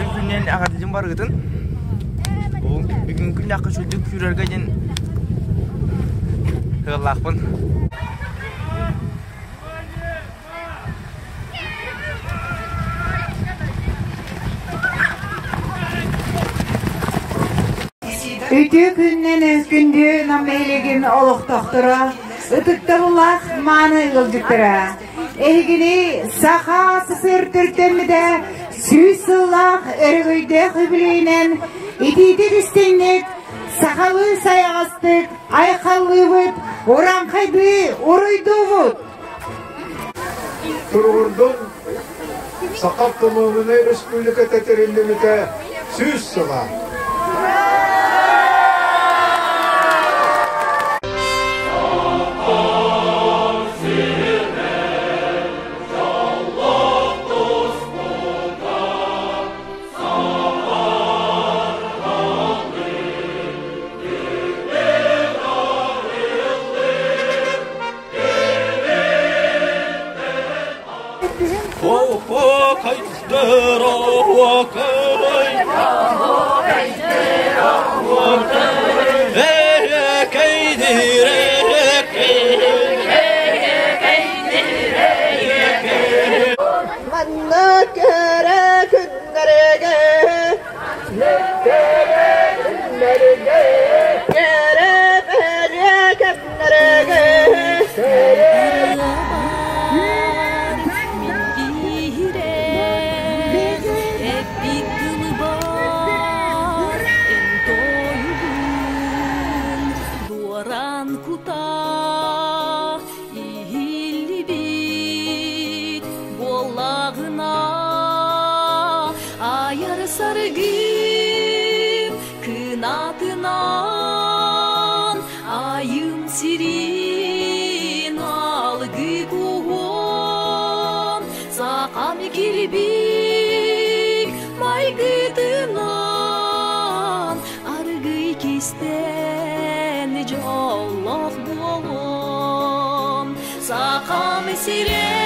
Үтүө күнүнэн эҕэрдэлиим барыгытын. Бүгүн күннээххэ үчүгэйдик күүрэргэ диэн ыаллаахпын. Үтүө күнүнэн күндү Нам нэһилиэгин олохтоохторо, ытыктабыллаах мааны ыалдьыттара! Эһигини Саха СССР төрүттэммитэ 100 сыллаах өрөгөйдөөх үбүлүөйүнэн итиитик истиҥник, сахалыы сайаҕастык айхаллыыбыт, урааҥхайдыы уруйдуубут! Туругурдун Саха Автономнай Республиката тэриллибитэ 100 сыла! Манна кэрэ күннэргэ, кэрэ бэлиэ кэмнэргэ. Ырыабар мин киирэн эппит тылбар эн тойугун дуоран кута иһиллибит буоллаҕына айар саргым кынатынан айым сирин алгы куһуон сахам килбик майгытынан аргый кистэн дьоллоох буолуом сахам сирэ.